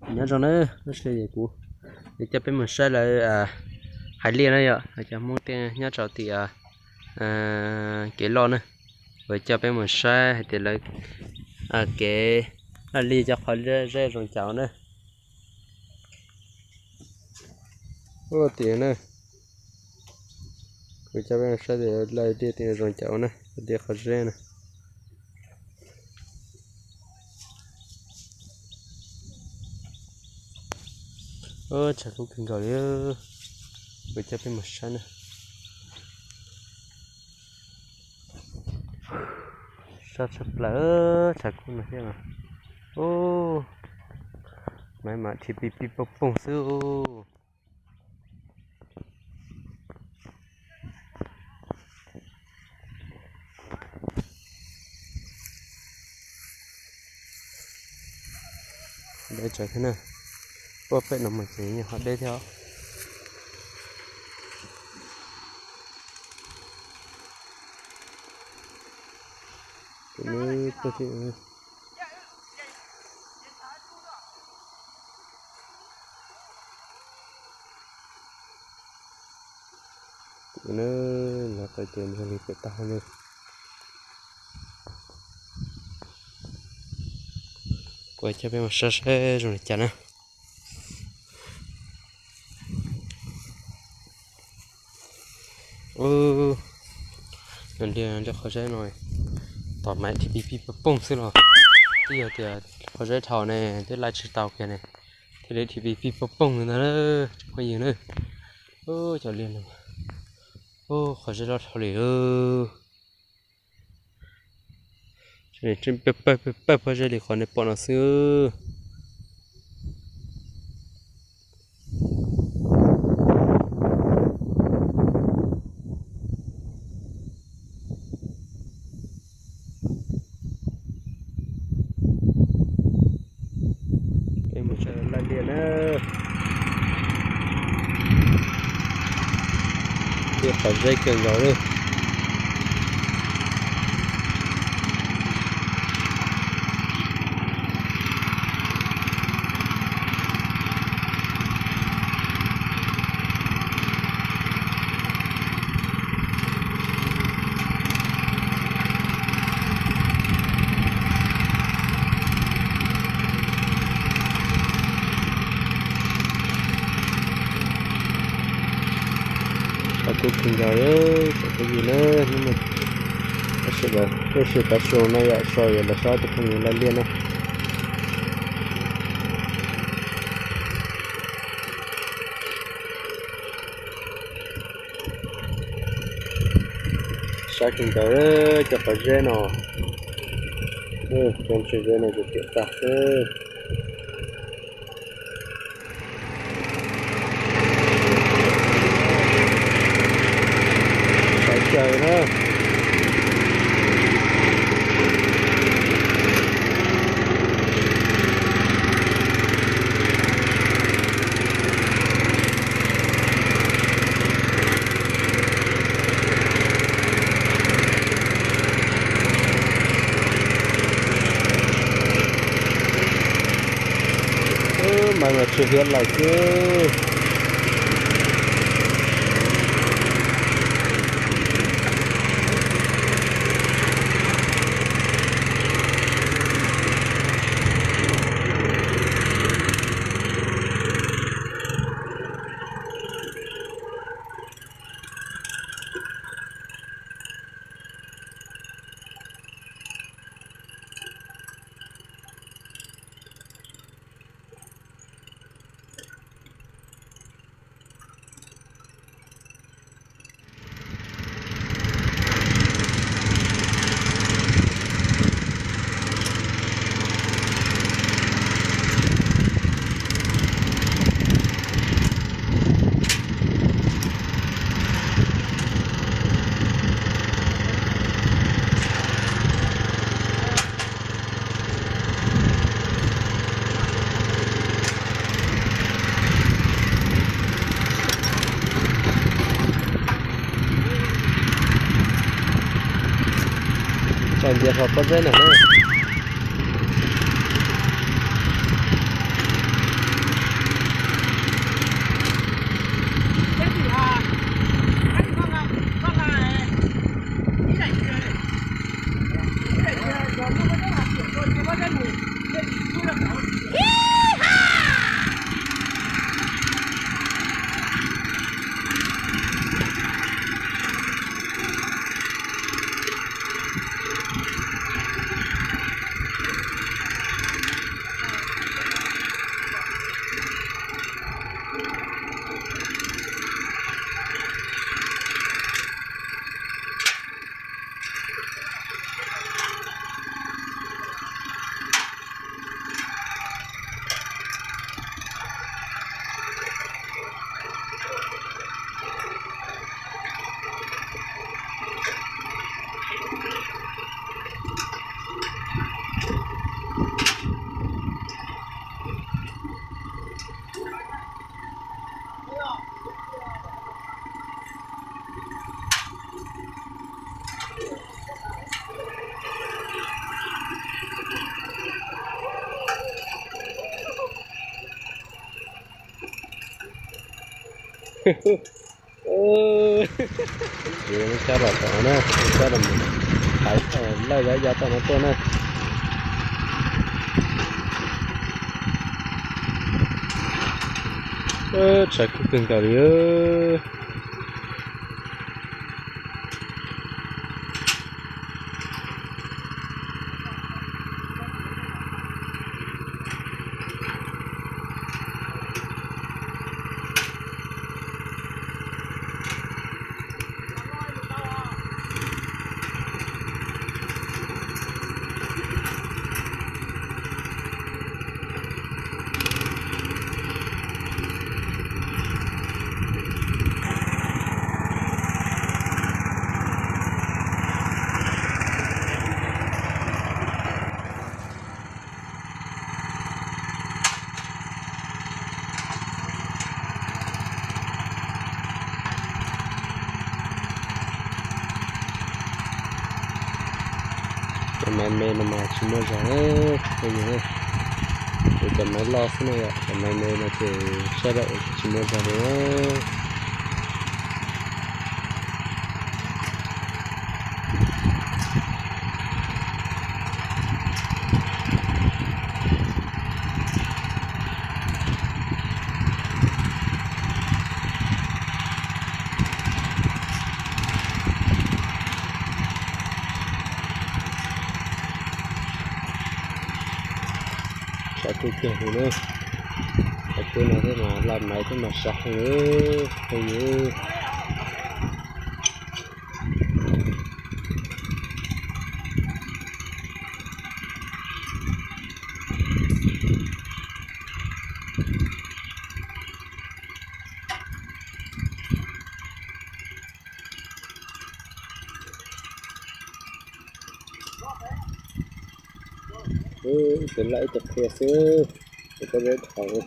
Nyob zoo na, tab sis kuv yuav coj peb mus saib lawv hais liaj na yom, cov Hmoob tej nyob rau tim kev loj na. Kuv coj peb mus saib hais tias lawv kev laj liaj cov qhov zeb zoo cas na. Ua tias na, kuv coj peb mus saib tias laj liaj tias zoo cas na, laj liaj qhov zeb na. Tshav kub kawg nkaus li, kuv coj peb mus saib na. Sab tshaj plaws, tshav kub no thiab. Ub, maiv mas dhia pij pij pooj pooj xwb. Deb tsawv thiab na, puag pem no mus ces yeej ho deb thiab os. Tus nws tuaj tim na, nov qhov ces zoo li pem tag hauv lawm. Kuv coj peb mus saib saib zoo li cas na. Ub, nws liaj qhov zeb no tom maiv dhia pij pij pooj pooj xwb los twb yog tias qhov zeb dhau ne twb laij tsis tau kiag ne, thiaj li dhia pij pij pooj pooj li ntag na tsoom phooj ywg na. Ub, cov liaj no, ub, qhov zeb loj dhau li lawm. Pawg pawg pawg pob zeb li qhov nej pom no xwb. Peb mus saib laj liaj na. Liaj qhov zeb kawg nkaus li. Tshav kub kawg nkaus li, tshav kub yig na, tab sis lawv lub sij hawm tav su no yom, so yog lawv sab tus phooj ywg laj liaj na. Sab kawg nkaus cov qhov zeb no, cov ntses zeb no ces piam tag xwb. Sawv caws na. Mas no tsis hiab lawm xwb. Txawm ntiav hlo pob zeb no na. Tsis tshab los tom no na, tshab los mus thaiv lawj ya ya tom no tuaj na. Tshav kub kawg nkaus li. Cov maiv me no mas tsis muaj zog, cov maiv loj xwb na yom, cov maiv me no ces sab dam tsis muaj zog li. Tshav kub kiag li na. Tshav kub no thiab mas laj maiv thiab mas sab heev, heev li. Ib tug laj ib tug qhia xwb, tus koj zeb dhau.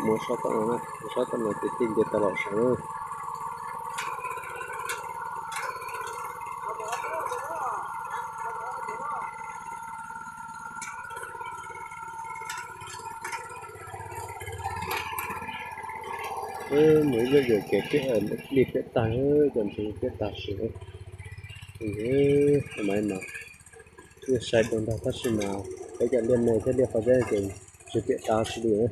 Mus sab tom no, mus sab tom no ces tij nce tau los saud. Mus ib lub zos kev peb li peb tag, cov ntses peb tag sim. Mas mas twb sai dua ntag tab sis mas peb cov liaj me thiab liaj qhov zeb ces tsis piam tag sim li.